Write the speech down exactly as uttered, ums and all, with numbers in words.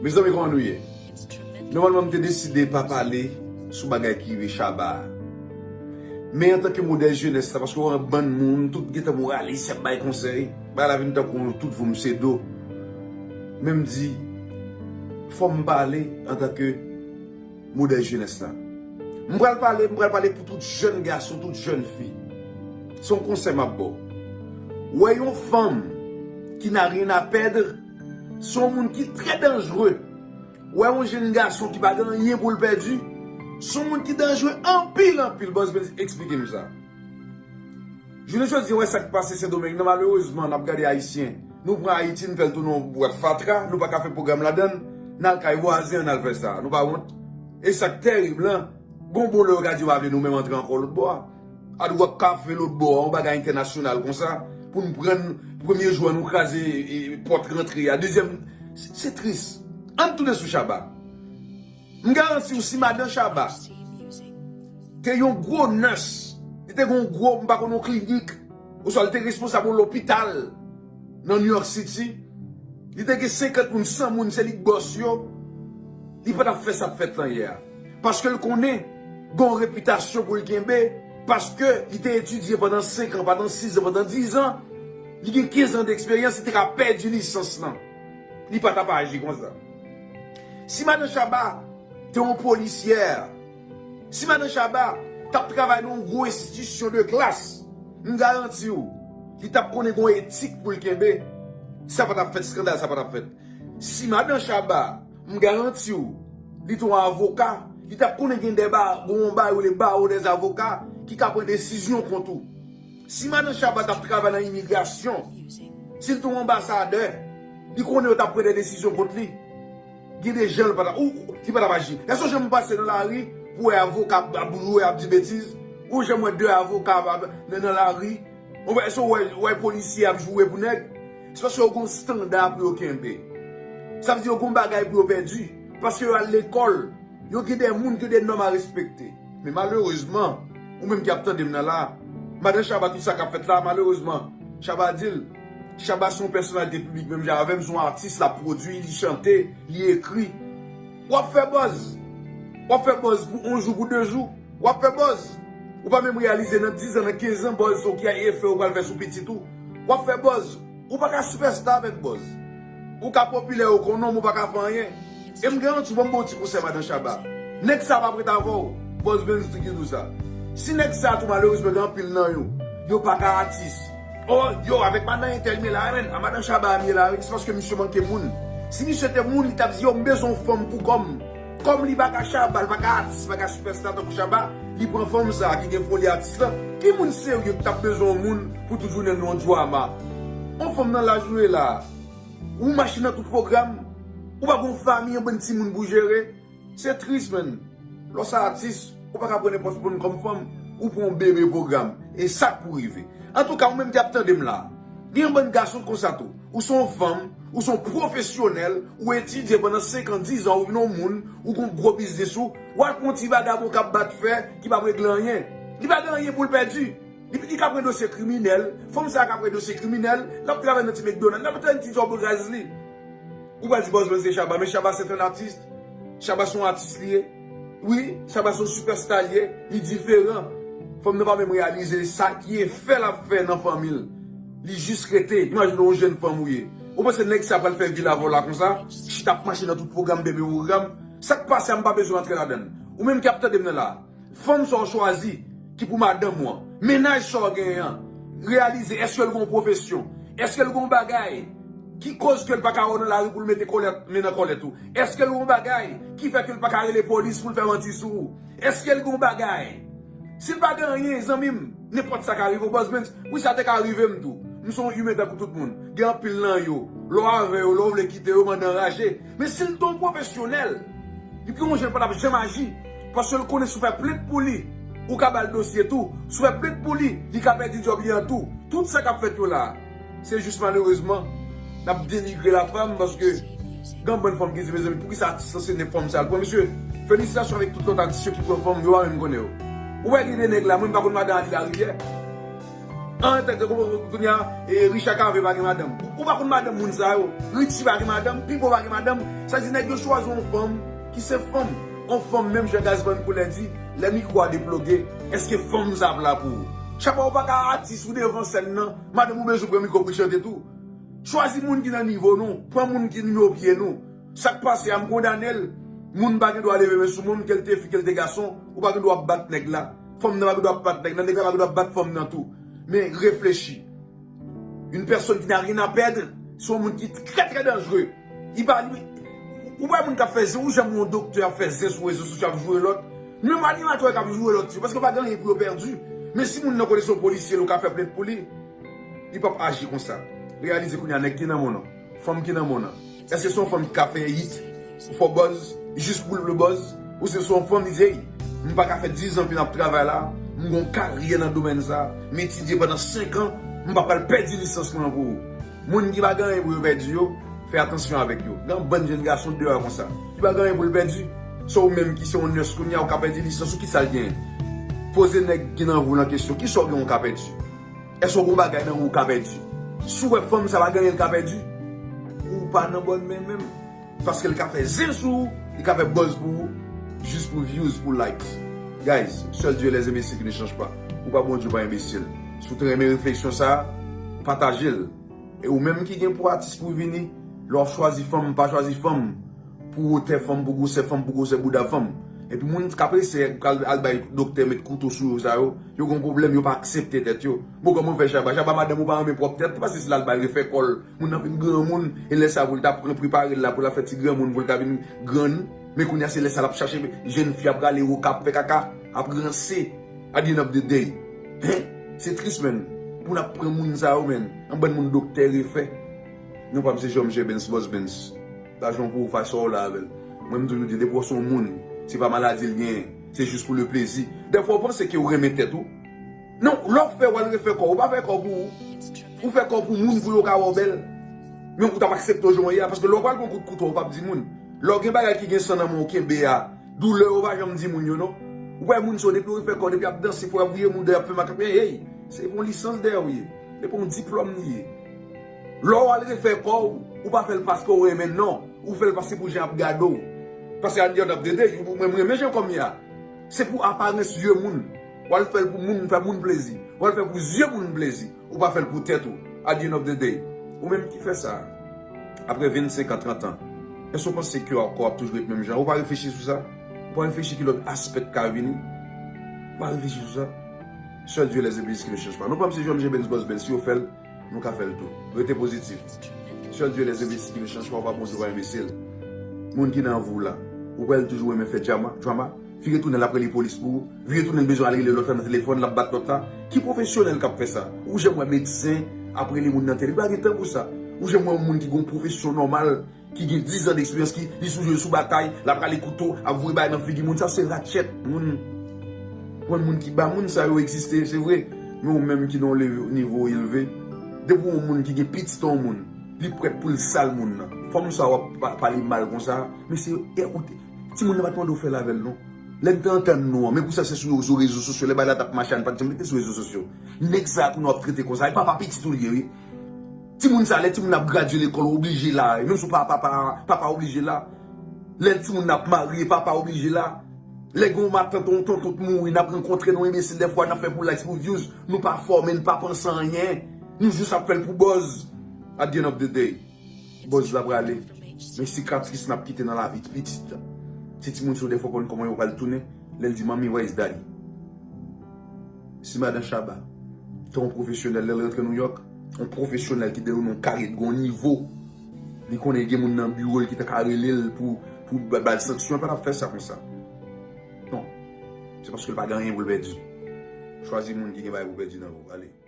Mezanmi, kòman nou ye? Nòmalman, m te deside pa pale sou bagay ki rive Shabba a. Men antanke modèl jenès la, paske w wè yon bann moun, tout gentan moralis, y ap bay konsèy. Bagay la vin tankou yon tout vou m se do. Men m di, fò m pale antanke modèl jenès la. M pral pale, m pral pale pou tout jèn gason, tout jèn fi. Se yon konsèy m ap ba w. Wè yon fanm ki n'a rien à perdre, se yon moun ki trè danjre. Wè yon jèn gason ki pa gen anyen pou l pèdi, se yon moun ki danjre anpil, anpil. Bòs Benz, eksplike m sa. Jounen jodi a, wè sa k pase Sendomeng nan, malerezman, n ap gade Ayisyen. Nou pran Ayiti, n fè l tounen yon bwat fatra, nou pa ka fè pwogram ladan l, n al kay vwazen an, n al fè sa. Nou pa wont? E sa k tèrib lan, gon bon lè yo ka di yo pa vle nou menm antre ankò lòt bò a. Hard Rock Café lòt bò a, yon bagay entènasyonal konsa, pou n pran premye jou a, nou kraze e, pòt rantre a. Dezyèm, se, se tris. Ann tounen sou Shabba. M garanti w, si madan Shabba te yon gwo nurse, li te gen yon gwo, m pa konn, yon klinik, oswa li te responsab yon lopital nan New York City, li te gen senkant moun, san moun, se li k bòs yo, li pa t ap fè sa k fèt lan yè a. Paske l konnen gen yon repitasyon pou l kenbe, paske li te etidye pandan senk an, pandan sis an, pandan diz an, li gen kenz an deksperyans, li te ka pèdi lisans lan. Li pa t ap aji konsa. Si madan Shabba te yon polisyè, si madan Shabba t ap travay nan yon gwo enstitisyon de klas, m garanti w, li t ap konnen gen yon etik pou l kenbe. Sa pa t ap fèt, eskandal sa pa t ap fèt. Si madan Shabba, m garanti w, li te yon avoka, li t ap konnen gen de ba, gen yon ba yo rele Barreau des avocats ki ka pran desizyon kont ou. Si madan Shabba t ap travay nan imigrasyon, si l te yon anbasadè, li konnen yo t ap pran de desizyon kont li. Gen de jan l pa t ap, ou, ou, li pa t ap aji. Èske w janm pase nan lari pou wè avoka ap, ap jwe, ap di betiz? Ou janm wè de avoka ap, ap, nan, nan lari? Ou wè, èske w wè, wè polisye ap joure pou nèg? Se paske yo gen yon estanda pou yo kenbe. Sa vle di yo gen yon bagay pou yo pèdi. Paske yo al lekòl. Yo gen de moun, gen de nòm a respekte. Men malerezman, ou menm ki ap tande m nan la, madan Shabba, tout sa k ap fèt la, malerezman, Shabba di l, Shabba se yon pèsonalite piblik menm jan avè m, se yon atis, l ap pwodui, li chante, li ekri. W ap fè buzz. W ap fè buzz pou yon jou, pou de jou. W ap fè buzz. Ou pa menm reyalize nan diz an, nan kenz an, buzz sa w ki efè ou pral fè sou pitit ou. W ap fè buzz. Ou pa ka sipèsta avèk buzz. Ou ka popilè, yo konnen w, men ou pa ka fè anyen. E m garanti w, ban m ba w ti konsèy, madan Shabba. Nèg sa p ap ret avè w. Buzz Benz ki di w sa. Si nèg sa tou, malerezman, gen anpil nan yo, yo pa ka atis. O, yo, avèk madan entèl m ye la, men, a madan Shabba m ye la, wi, se paske misye manke moun. Si misye te moun, li t ap di, yo, m bezwen yon fanm pou kò m. Kòm li pa ka Shabba, li pa ka atis, li pa ka sipèsta tankou Shabba, li pran fanm sa a ki gen foli atis lan. Ki moun serye ki t ap bezwen yon moun pou tout jounen nan yon dwama? Yon fanm nan laj ou ye la, ou mache nan tout pwogram, ou pa gen yon fanmi, yon bann timoun pou jere. Se tris, menn. Lè w se atis, ou pa ka pran nenpòt moun kòm fanm, ou pran yon bebe pwogram. E sa k pou rive. Antouka, ou menm ki ap tande m la, gen yon bann gason konsa tou. Ou se yon fanm, ou se yon pwofesyonèl, ou etidye pandan senk an, diz an, ou vin yon moun, ou gen yon gwo biznis ou, w al pran yon ti vagabon k ap bat fè, ki p ap regle anyen. Li pa gen anyen pou l pèdi. Li, li ka pran dosye kriminèl, fanm sa a ka pran dosye kriminèl, l ap travay nan ti McDonald, l ap travay nan ti djòb raz li. Ou pral di Buzz Benz se Shabba, men Shabba se yon atis. Shabba se yon atis li ye. Wi, Shabba se yon sipèsta li ye. Li diferan. Fanm nan pa menm reyalize sa ki efè l ap fè nan fanmi l. Li jis rete. Imajine w yon jèn fanm ou ye. Ou panse nèg sa pral fè vi l avè w la konsa? Chita ap mache nan tout pwogram, bebe pwogram. Sa k pase a, m pa bezwen antre ladan l. Ou menm ki ap tande m nan la, fanm sa w chwazi, ki pou madanm ou an, mennaj sa w genyen an, reyalize èske l gen yon pwofesyon, èske l gen yon bagay ki koz ke l pa ka wè w nan lari pou l mete kòlèt, men nan kòlèt ou, èske l gen yon bagay ki fè ke l pa ka rele polis pou l fè manti sou ou, èske l gen yon bagay. Si l pa gen anyen, zanmi m, nenpòt sa ka rive w, Buzz Benz. Wi, sa te ka rive m tou. M se yon imen tankou tout moun. Gen anpil nan yo, lè w avè yo, lè w vle kite yo, mande anraje. Men si l te yon pwofesyonèl, li gen yon jan l pa t ap janm aji. Paske l konnen si w fè plent pou li, ou ka ba l dosye tou. Si w fè plent pou li, li ka pèdi djòb li an tou. Tout sa k ap fèt yo la, se jis malerezman, n ap denigre lafanm paske gen yon bann fanm ki di, mezanmi, poukisa atis lan se nenk fanm sa l pran? Mesye, felisitasyon avèk tout lòt atis yo ki pran fanm, yo pa menm konnen yo. Ou wè gen de nèg la, mwen m pa konn madan Ady Larivière. An, tank kounye a, e, Richard Cavé pa gen madanm. Ou, ou pa konn madanm moun sa yo. Richie pa gen madanm, Pipo pa gen madanm. Sa di nèg yo chwazi yon fanm ki se fanm. Yon fanm menm jan Gazman Koulè di, lè mikwo a deploge, èske fanm sa ap la pou ou? Chapa ou pa ka atis ou devan sèn nan, madanm ou bezwen pran mikwo pou chante tou. Chwazi moun ki nan nivo nou, pran moun ki nivo pye nou. Sa k pase a, m kondane l. Moun pa gen dwa leve men sou moun, ke l te fi, ke l te gason, ou pa gen dwa ap bat nèg la. Fanm nan pa gen dwa ap bat nèg nan, nèg la pa gen dwa ap bat fanm nan tou. Men reflechi. Une personne qui n'a rien à perdre, se yon moun ki trè, trè danjere. Li pa, li, ou wè moun k ap fè zen, ou janm wè yon doktè ap fè zen sou rezo sosyo ap joure lòt. Menm animatè k ap joure lòt yo, paske yo pa gen anyen pou yo pèdi. Men si moun nan konnen se yon polisye l, ou ka fè plent pou li. Li p ap aji konsa. Reyalize kounye a nèg ki nan men w nan, fanm ki nan men w nan. Èske se yon fanm ki ka fè hit, fè buzz, jis pou l buzz? Ou se se yon fanm, li di, "Ey, m pa ka fè diz an fin ap travay la, m gon karyè nan domèn sa, m etidye pandan senk an, m pa pral pèdi lisans mwen an pou ou." Moun ki pa gen anyen pou yo pèdi yo, fè atansyon avèk yo. Gen yon bann jèn gason deyò konsa. Li pa gen anyen pou l pèdi. Se ou menm ki se yon nurse kounye a, ou ka pèdi lisans ou, kisa l genyen? Poze nèg ki nan men w nan kesyon, kisa w gen ou ka pèdi? Èske w gon bagay nan men w ou ka pèdi? Si w wè fanm sa pa gen anyen l ka pèdi, ou pa nan bòn men menm. Paske l ka fè zen sou ou, li ka fè buzz pou ou, jis pou views, pou likes. Guys, seul Dieu les imbéciles qui ne changent pas. Ou pa Bondye, ou pa enbesil. Si w te renmen refleksyon sa a, pataje l. E ou menm ki gen pou atis pou vini, lè w ap chwazi fanm, pa chwazi fanm pou wotè fanm, pou gwosè fanm, pou gwosè bouda fanm. Epi moun k ap eseye al, al bay doktè met kouto sou yo sa yo, yo gon pwoblèm, yo pa aksepte tèt yo. Bon, kòman w fè Shabba? Shabba, madanm ou pa renmen pwòp tèt li, paske si l al bay refè kò l, moun nan vin granmoun, e lè sa pou l ta pran prepare l la, pou l ap fè ti granmoun, pou l ta vin grann. Men kounye a se lè sa l ap chache jèn fi ap rale woka, ap fè kaka, ap ranse. At the end of the day. Hen? Se tris, men. Pou n ap pran moun sa yo, men. Yon bann moun doktè refè. Non pa m se Jòm Jè Bens, Bòs Bens. Lajan pou ou fè sa w la avè l. Mwen, m toujou di, depi w se yon moun, se pa maladi l genyen. Se jis pou le plezi. Dèfwa, w panse ke w renmen tèt ou. Non, lè w fè, w al refè kò w. Ou pa fè kò w pou ou. Ou fè kò w pou moun, pou yo ka wè w bèl. Men ou t ap aksepte w jan w ye a. Paske lè w pral pran kout kouto, ou p ap di moun. Lè w gen bagay ki gen san nan men w kenbe a, doulè yo pa janm di moun yo non. Ou wè moun sa yo depi yo fè kò, depi y ap danse, fò y ap vire moun dèyè, y ap fè makak, men hey, se yon lisans dèyè w ye. Se pa yon diplòm li ye. Lè w al refè kò w, ou pa fè l paske w renmen l non. Ou fè l paske pou jan y ap gade w. Paske at the end of the day, mwen, mwen renmen jan kò m ye a. Se pou aparans zye moun. W al fè l pou moun, fè moun plezi. W al fè pou zye moun plezi. Ou pa fè l pou tèt ou. At the end of the day, ou menm ki fè sa, apre vennsenk an, trant an, èske w panse ke kò w ap toujou ret menm jan? Ou pa reflechi sou sa? Ou pa reflechi ki lòt aspè k ka vini? Ou pa reflechi sou sa? Seul Dieu les imbéciles qui ne changent pas. Non pa m se Jòm Jè Bens, Bòs Bens, si yo fè l, nou ka fè l tou. Rete pozitif. Seul Dieu les imbéciles qui ne changent pas, ou pa Bondye, ou pa enbesil. Moun ki nan vi w la, ou kwè l toujou renmen fè drama, drama? Vire tounen l ap rele polis pou ou. Vire tounen l bezwen al rele lòt la nan telefòn, l ap bat lòt la. Ki pwofesyonèl k ap fè sa? Ou janm wè medsen ap rele moun nan tèlè? Li pa gen tan pou sa. Ou janm wè yon moun ki gen yon pwofesyon nòmal, ki gen diz an deksperyans, ki li sou jwe, sou batay, l ap rale kouto, ap voye bagay nan figi moun? Sa se ratchet. Moun, konn moun ki ba moun sa yo egziste, se vre. Men ou menm ki nan yon leve, nivo elve, depi yon moun ki gen pitit yon moun, li prèt pou l sal moun nan. Fanm sa w ap pa-, pale mal konsa, men se, e, ou te, timoun nan pa t mande w fè l avè l non. Lè n te antann nou an, men pou sa se sou, sou rezo sosyo, lè bagay la t ap mache a, n pa t janm rete sou rezo sosyo. Nèg sa a kounye a w ap trete konsa, e papa pitit ou l ye wi. Timoun sa, lè timoun ap gradye lekòl, ou oblije la, menm si w pa papa, papa oblije la. Lè timoun ap marye, papa oblije la. Lè gen yon matant, yon tonton k mouri, n ap rankontre nou enbesil dèfwa, n ap fè pou likes, pou views, nou pa fò, men n pa panse anyen. Nou jis ap fè l pou buzz. At the end of the day. Buzz la prale. Men sikatris n ap kite nan lavi pitit. Ti timoun sa yo dèfwa konn kòman yo pral tounen. Lè l di, "Mommy, where is daddy?" Si madan Shabba te yon pwofesyonèl, lè l rantre Nouyòk, yon pwofesyonèl ki te nan yon karyè, ki gen yon nivo, li konnen gen moun nan biwo l ki ta ka rele l pou, pou ba, ba l sanksyon, l pa t ap fè sa konsa. Non. Se paske l pa gen anyen pou l pèdi. Chwazi moun ki gen bagay pou pèdi nan vi w. Ale.